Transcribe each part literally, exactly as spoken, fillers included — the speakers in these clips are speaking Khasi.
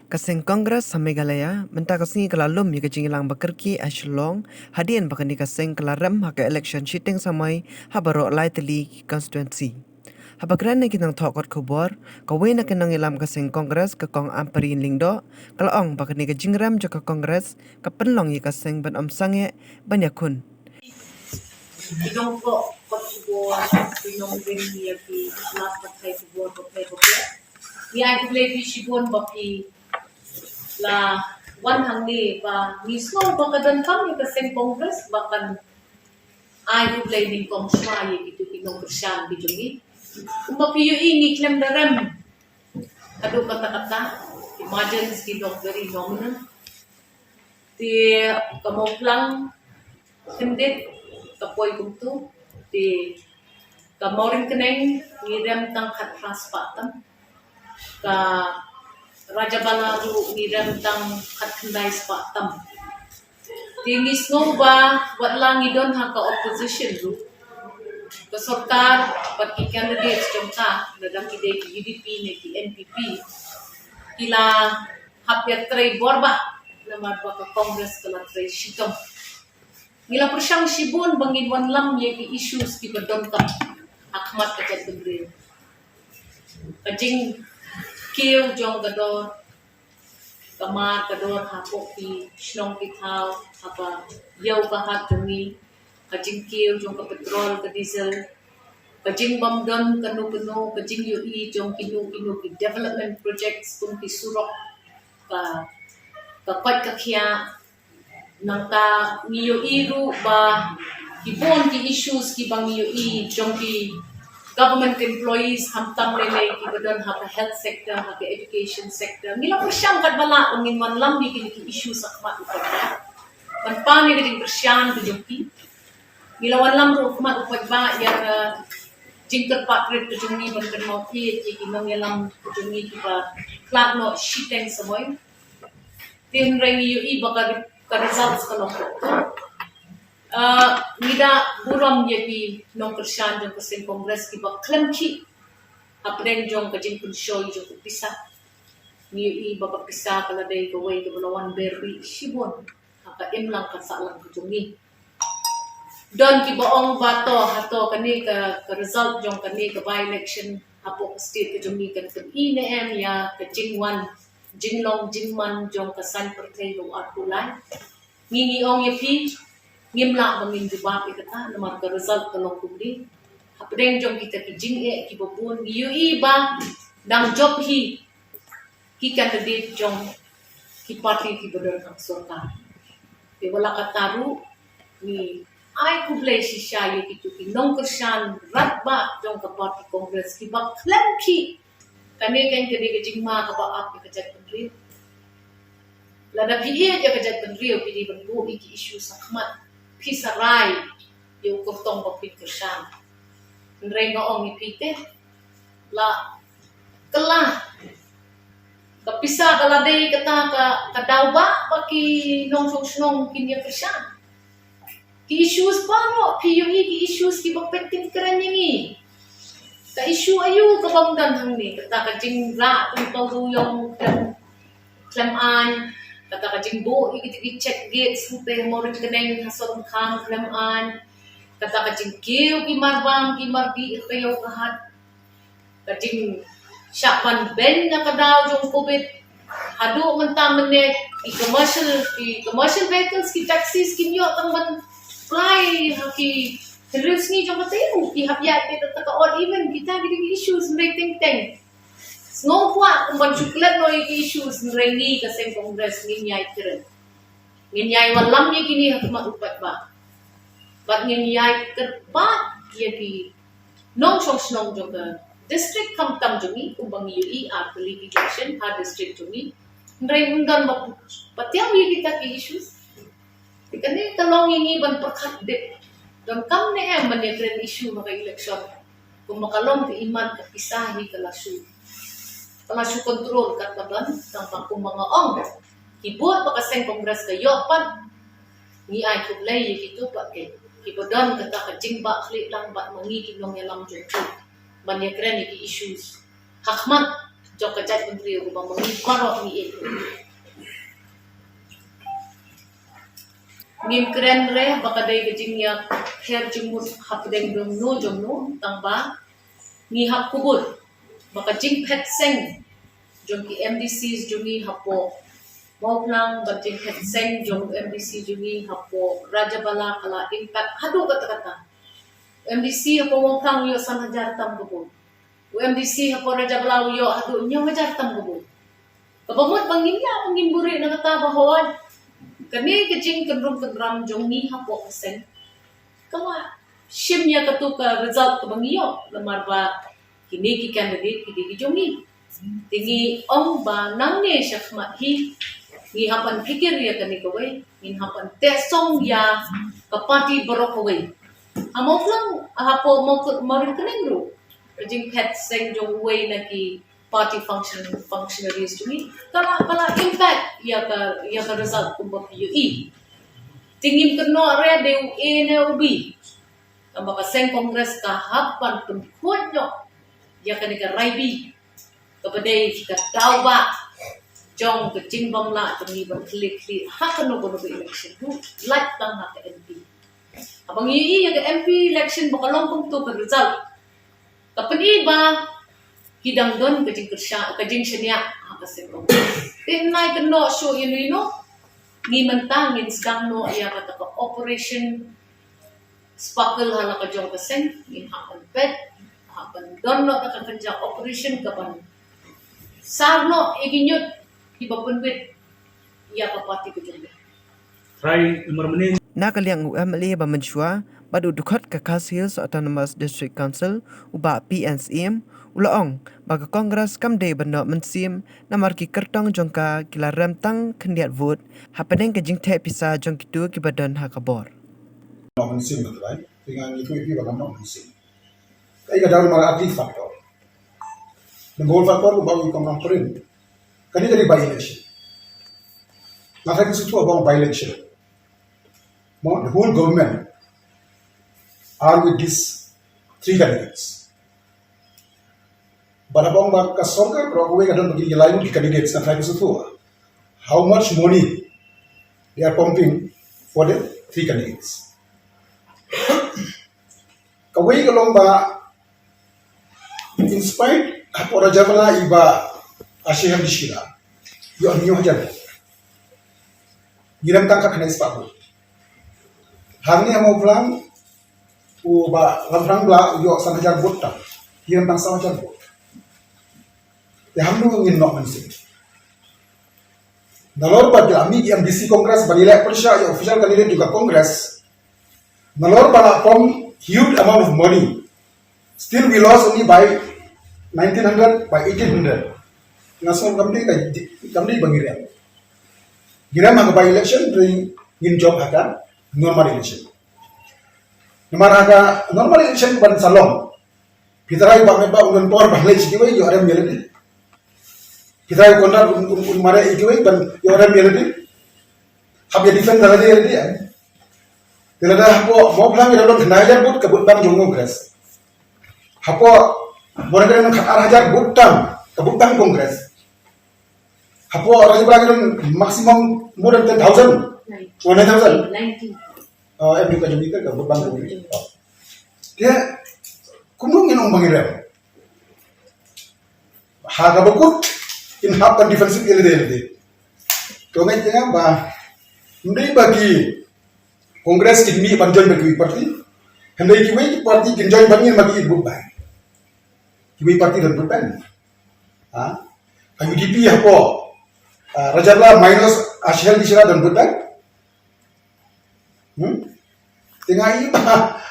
Ka seng Congress ha Meghalaya mynta ka sngi ka la lum ïa ka jingïalang ba kyrkieh ha Shillong, hadien ba kane ka seng ka la rem ha ka election shiteng samoi ha baroh lai tylli ki constituency. Haba kren ïa ki nongthoh kot khubor, kawei na ki nongïalam ka seng Congress, ka Kong Ampareen Lyngdoh, ka la ong ba kane ka jingrem jong ka Congress ka pynlong ïa ka seng ban ym sangeh ban ïakhun. Ki nongthoh kot khubor, ki nongrim ïa ki lad pathai khubor, pathai khubor. Ïa, khublei phi shibun ba phi la wan hangne, ba ngi sngew ba ka donkam ïa ka seng Congress ba kan ai khublei nyngkong shuwa ïa kito ki nongkyrshan ki jong ngi. Kumba phi ïohi, ngi khlem da rem haduh katta katta, ki margins ki long very nominal. Te ka Mawphlang khyndiat ka poi kumto. Te ka Mawryngkneng ngi rem tang khatphra spah tam. Ka Rajabala ruh ngi rem tang khatkhyndai spah tam. Te ngi sngew ba wat la ngi don ha ka opposition ruh, ka sorkar bad ki candidates jong ka, lada ki dei ki U D P ne ki N P P, ki la hap ïatrei bor bha, namar ba ka Congress ka la trei shitom. Ngi la pyrshang shibun ba ngin wanlam ïa ki issues kiba donkam ha khmat ka jaitbynriew. Ka jingkiew jong ka dor, ka mar ka dor hapoh ki shnong ki thaw, haba ïew ka hat jong ngi, ka jingkiew jong ka petrol, ka diesel, ka jingbym don kano kano ka jingïohi jong kino kino ki development projects kum ki surok, ka, ka koit ka khiah. Nangta ngi ïohi ruh ba ki bun ki issues kiba ngi ïohi jong ki government employees, khamtam lei lei kiba don ha ka health sector, ha ka education sector. Ngi la pyrshang katba lah ba ngin wanlam ïa kine ki issues ha khmat u paidbah. Ban pan ïa ka jingkyrshan ka jong ki. Ngi la wanlam ruh ha khmat u paidbah ïa ka jingkyrpad rit ka jong ngi ban kynmaw ïa ki nongïalam ka jong ngi kiba khlad noh shiteng samoi. Te hynrei ngi ïohi ba ka, ka results ka long kumto. Ah, ngi da burom ïa ki nongkyrshan jong ka seng Congress kiba khlem khih hapdeng jong ka jingpynshoi jong ka pisa. Ngi ïohi ba ka pisa ka la dei kawei kaba la wan berbeiñ shibun ha ka imlang ka sahlang ka jong ngi. Don kiba ong ba to, hato kane ka, ka result jong kane ka by-election hapoh ka state ka jong ngi kan pyni ne em ïa ka jingwan jinglong jingman jong ka saiñ pyrthei ba u arphew lai. Ngi ngi ong ïa phi, ngim lah ba ngin jubab ïa kata namar ka result ka long kumne. Hapdeng jong kita ki jingeh kiba bun ngi ïohi ba dang jop hi ki candidate jong ki party kiba don ha sorkar. Te wat la katta ruh ngi ai khublei shisha ïa kito ki nongkyrshan radbah jong ka party Congress kiba khlem khih. Kane kan ka dei ka jingma kaba ap ïa ka jaitbynriew. Lada phi ïeit ïa ka jaitbynriew phi dei ban buh ïa ki issue shakhmat. Phi sarai ïa u kyrtong ba phin kyrshan. Hynrei nga ong ïa phi te, la kylla ka pisa ka la dei kata ka, ka daw ba, ba ki nongshong shnong kin ïa kyrshan. Ki issues baroh phi ïohi ki issues kiba pynkyndit ïa ngi. Ka issue aïu kaba ym don hangne, kata ka jingrah pynpaw dewïong khlem, khlem aiñ, kata ka jingbuh ïa kita ki check gates hangtei ha Mawryngkneng ha Sohryngkham khlem aiñ, kata ka jingkiew ki marbam ki mardih ha ka ïew ka hat. Ka jingshah ban beiñ na ka daw jong covid. Haduh mynta mynne ki commercial, ki commercial vehicles, ki taxis kim ïoh tang ban plie ha ki hynriew sngi jong ka taïew. Ki hap ïaid beit da ka odd even. Kita ki dei ki issues hynrei teng teng. Sngewkwah kum ban shu klet noh ïa ki issues hynrei ngi ka seng Congress ngin ïai kren. Ngin ïai wallam ïa kine ha khmat u paidbah. Bad ngin ïai kyrpad ïa ki nongshong shnong jong ka district khamtam jong ngi, kumba ngi ïohi ar tylli ki election ha district jong ngi. Hynrei ym don ba patiaw ïa kita ki issues. Te kane ka long ïa ngi ban pyrkhat dep. Donkam ne em ban ïakren issue ha ka election. Kumba ka long ka imat ka pisa hi ka la shu, ka la shu control katba don, tang ba kumba nga ong, ki vote ba ka seng Congress ka ïoh pat. Ngi ai khublei ïa kito pat ki, kiba don kata ka jingbakla lang bad ma ngi ki nongïalam jong ki ban ïakren ïa ki issues ha khmat. jong ka jaitbynriew kaba ma ngi baroh ngi ïeit. Ngim kren re ba ka dei ka jingïapher jingmut hapdeng jong no jong no, tang ba ngi hap kubur ba ka jingphet seng jong ki M D Cs jong ngi hapoh Mawphlang, ba jingphet seng jong M D C jong ngi hapoh Rajabala ka la impact haduh katta katta. M D C hapoh Mawphlang u ïoh san hajar tam ka vote. U M D C hapoh Rajabala u ïoh haduh hynñiew hajar tam ka vote. Kaba mut ba ngin ïa, ba ngin buhrieh na kata ba hooid, kane ka jingkynrum kynram jong ngi hapoh ka seng ka la shim ïa katu ka result kaba ngi ïoh, namar ba kine ki candidate ki dei ki jong ngi. Te ngi ong ba nangne shakhmat hi ngi hap ban pyrkhat ïa kane kawei, ngin hap ban teh song ïa ka party baroh kawei. Ha Mawphlang, hapoh Mawkut Mawryngkneng ruh, ka jingphet seng jong uwei na ki party function, functionaries jong ngi ka la, ka la impact ïa ka, ïa ka result kumba phi ïohi. Te ngim kynnoh re dei u A ne u B. Tangba ka seng Congress ka hap ban pynkhuid noh ïa kane ka raibi kaba dei ka daw ba jong ka jingbym lah jong ngi ban khlieh khlieh ha kano kano ka election, ruh lait tang ha ka M P. Haba ngi ïohi ïa ka M P election ba ka long kumto ka result, ka pyni ba ki dang don ka jingkyrshan, ka jingshaniah ha ka seng Congress. Te ngim kynnoh shuh ïa no ïa no, ngi mynta ngin sdang noh ïa kata ka Operation Sparkle ha la ka jong ka seng, ngin hap ban peit, hap ban don noh kata ka kynja operation kaban sar noh ïa ki ñiut kiba pynbit ïa ka party ka jong ngi. Trai Lamar Mane. Na ka liang u M L A ba mynshuwa bad u dkhot ka Khasi Hills Autonomous District Council, u Bah P N Syiem, u la ong ba ka Congress kam dei ban noh mynsiem namar ki kyrtong jong ka ki la rem tang khyndiat vote hapdeng ka jingtheh pisa jong kito kiba don ha ka bor. Noh mynsiem na trai, te nga ngi tu ïa ba kan noh mynsiem. Ka ïa ka dang mar ati factor. Nangol factor ba ngi kong nang print. Kane ka dei by election. Nga kata ka shu tu ba by election. Mo, the whole government are with these three candidates. Bad haba ong ba ka sorkar baroh kawei ka don bad ki lai ngut ki candidates na kata ka shu tu. How much money they are pumping for the three candidates? Kawei ka long ba, in spite hapoh Rajabala i Bah Ashiel Dishira ïoh hynñiew hajar vote, ngi rem tang khatkhyndai spah vote. Hangne ha Mawphlang u Bah Lamthrang Blah u ïoh san hajar vote tam, ngi rem tang saw hajar vote. Te hangno ngin noh mynsiem? Nalor ba ki la mih ki M D C Congress ban ïaleh pyrshah ïa official candidate jong ka Congress, nalor ba la pump huge amount of money, still we lost only by nineteen hundred, by eighteen hundred. Nga sngew kam dei ka, kam dei ba ngi rem. Ngi rem ha ka by election, te ngin jop ha ka normal election. Namar ha ka normal election ban sa long, phi tharai ba, ba u don por ban leit sha kiwei, ïoh rem ïa lade. Phi tharai u Conrad un, un, un mareh ïa kiwei ban ïoh rem ïa lade. Hap ïa defend da lade ïa lade, eh. Te lada hapoh Mawphlang ïa la don khyndai hajar vote ka vote bank jong Congress. Hapoh Mawryngkneng khatar hajar vote tam ka vote bank Congress. Hapoh Rajabala ïa la don maximum more than ten thousand. Nine. Oh, nine thousand. Nineteen. Oh, em, ka jong kita ka vote bank Congress. Te kumno ngin ong ba ngi rem? Ha kaba kut kin hap ban defensive ïa lade ïa lade. To ngai te nga ba, ym dei ba ki Congress kin mih ban join bad kiwei party. Hynrei kiwei ki party kin join bad ngi namar ki ïeit vote bank. Kiwei party don vote bank. Ha? Ka U D P hapoh, ah, Rajabala minus Ashiel Dishira don vote bank. Hmm? Te nga i ba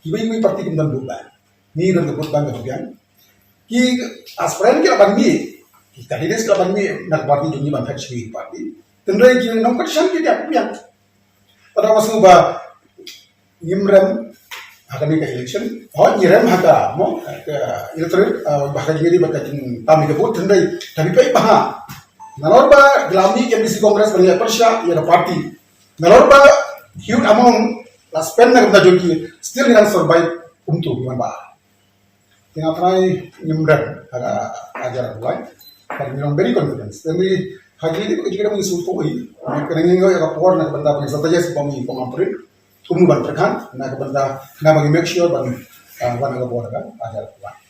kiwei kiwei party kim don vote bank. Ngi don ka vote bank ka biang. Ki aspirant ki lah ban mih, ki candidates ki lah ban mih na ka party jong ngi ban phet sha ki party. Hynrei ki nongkyrshan ki dei biang. Pada masa ba ngim rem ha kane ka election. Hooid ngi rem ha ka, mo, ka electorate, ah, ba ka jingïadei bad ka jingtam ïa ka vote, hynrei tapi peit ba ha. Nalor ba ki la mih ki M D C Congress ban ïa pyrshah ïa ka party. Nalor ba huge amount la spend na ka bynta jong ki, still ngi dang survive kumto ngi wan ba. Te nga trai ngim rat ha ka, ha ka jar lai. Ka ngi long very confidence. Te ngi ha ki di ka jingkyrmen ngi sngewthuh hi. Ka ngi ngoi ka por na ka bynta ba ngi strategize ba ngi kong ampri. Kum ban pyrkhat na ka bynta na ba ngi make sure ban, ah, wan ha ka bor ha ka jar lai.